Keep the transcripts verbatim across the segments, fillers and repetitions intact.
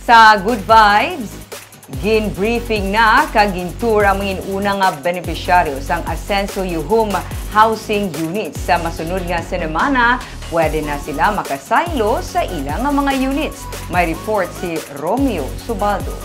Sa Good Vibes, gin-briefing na kag gin-tour ang mga inuna nga benepisyaryo sang Asenso Yuhum Housing Units. Sa masunod nga semana, pwede na sila makasaylo sa ila nga mga units. May report si Romeo Subaldo.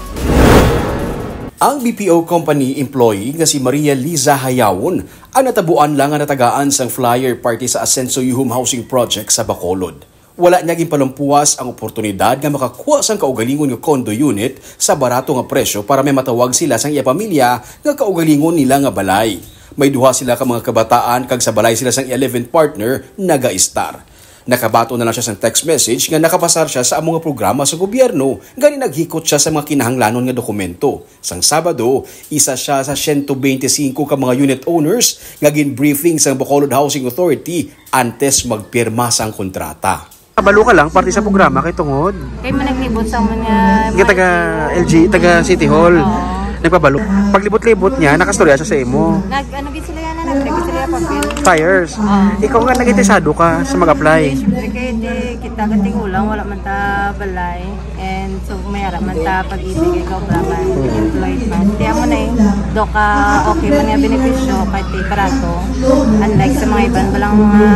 Ang B P O company employee nga si Maria Liza Hayawon ang natabuan lang nga natagaan sang flyer parte sa Asenso Yuhum Housing Project sa Bacolod. Wala niya ginpalampuas ang oportunidad nga makakuha sang kaugalingon nga condo unit sa barato nga presyo para may matawag sila sang iya pamilya nga kaugalingon nila nga balay. May duha sila ka mga kabataan kag sa balay sila sang iya live-in partner nagaistar. Nakabaton na lang siya sang text message nga nakapasar siya sa amo nga programa sa gobyerno, gani naghikot siya sa mga kinahanglanon nga dokumento. Sang Sabado, isa siya sa siyento bente singko ka mga unit owners nga gin-briefing sang Bacolod Housing Authority antes magpirma sang kontrata. Kabalo ka lang parte sa programa kay tungod. Kay man naglibot sa amon nga Nga taga L G, taga City Hall. Oo. Nagpabalo. Paglibot-libot niya, nakastorya siya sa imo. Nag ano gid sila yan, nag-request sila yung papel. Fires. Oo. Ikaw nga nag-interesado ka sa mag-apply. Siyempre kay di kita katigulang, wala man ta balay. And so mayara man ta pag-ibig ikaw ba man employed man. Di amo na eh. Do ka okay man nga benepisyo kahit di barato. Unlike sa mga iban balang mga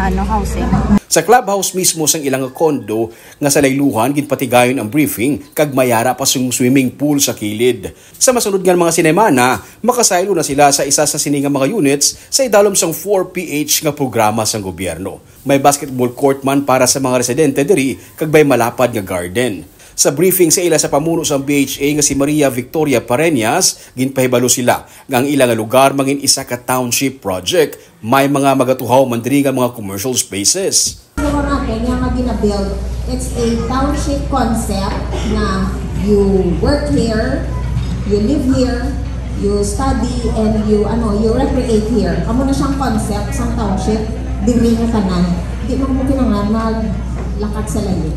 ano housing. Sa clubhouse mismo sang ilang condo nga sa Layluhan, ginpatigayon ang briefing kag mayara pa sing swimming pool sa kilid. Sa masunod nga mga sinemana, makasaylo na sila sa isa sa sini nga mga units sa idalom sang four P H nga programa sang gobyerno. May basketball court man para sa mga residente diri kag may malapad nga garden. Sa briefing sa ila sa pamuno sang B H A nga si Maria Victoria Pareñas, ginpahibalo sila nga ang ila nga lugar mangin isa ka township project. May mga magatuhaw man diri nga mga commercial spaces. Sa mga kanya nga ginabuild, it's a township concept na you work here, you live here, you study, and you ano, you recreate here. Amo na siyang concept sang township diri nga tanan. Di mo mo kinahanglan maglakat sa layo.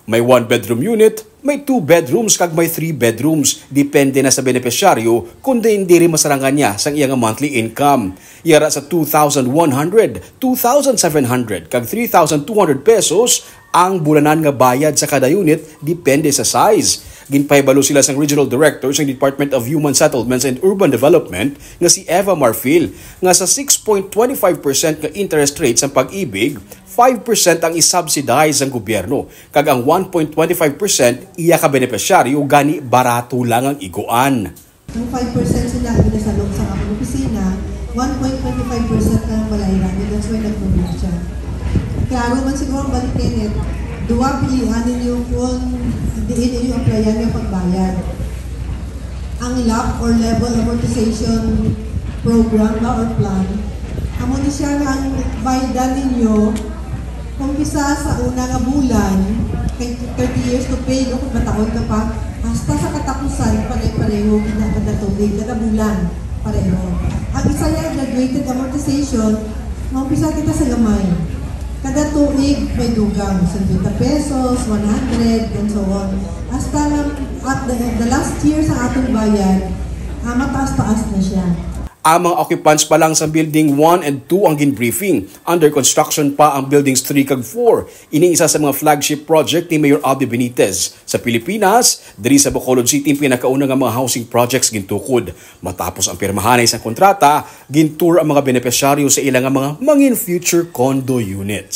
May one bedroom unit, may two bedrooms kag may three bedrooms, depende na sa benepisyaryo kung diin diri masarangan niya sang iya nga monthly income. Yara sa two thousand one hundred, two thousand seven hundred kag three thousand two hundred pesos ang bulanan nga bayad sa kada unit, depende sa size. Ginpahibalo sila sang Regional Director sang Department of Human Settlements and Urban Development nga si Eva Marfil nga sa six point twenty five percent nga interest rate sang Pag-ibig, five percent ang i-subsidize sang gobyerno, kag ang one point twenty five percent iya ka benepisyaryo, gani barato lang ang iguan. Ang five percent sila ang ginasalog sa among opisina, one point twenty five percent lang ang balay namin. That's why nag-move na siya. Klaro man siguro ang balik, Kenneth. Duwa, pilian ninyo kung diin ninyo applyan nga pagbayad. Ang lap or level amortization program ba or plan, amo ni siya nga ang baydan ninyo, umpisa sa una nga bulan, kay thirty years to pay, no, kung mataon ka pa, hasta sa katapusan, pare-pareho gid na kada tuig, kada bulan, pareho. Ang isa niya, graduated amortization, maumpisa kita sa gamay. Kada tuig, may dugang, fifty pesos, one hundred, and so on. Hasta nga, at the, the last year sa atong bayad, ah, mataas-taas na siya. Ang mga occupants pa lang sa Building one and two ang gin-briefing. Under construction pa ang Buildings three kag four. Ini isa sa mga flagship project ni Mayor Abby Benitez. Sa Pilipinas, diri sa Bacolod City ang pinakauna nga mga housing projects gintukod. Matapos ang pirmahanay sa kontrata, gintour ang mga benepisyaryo sa ila nga mga mangin future condo units.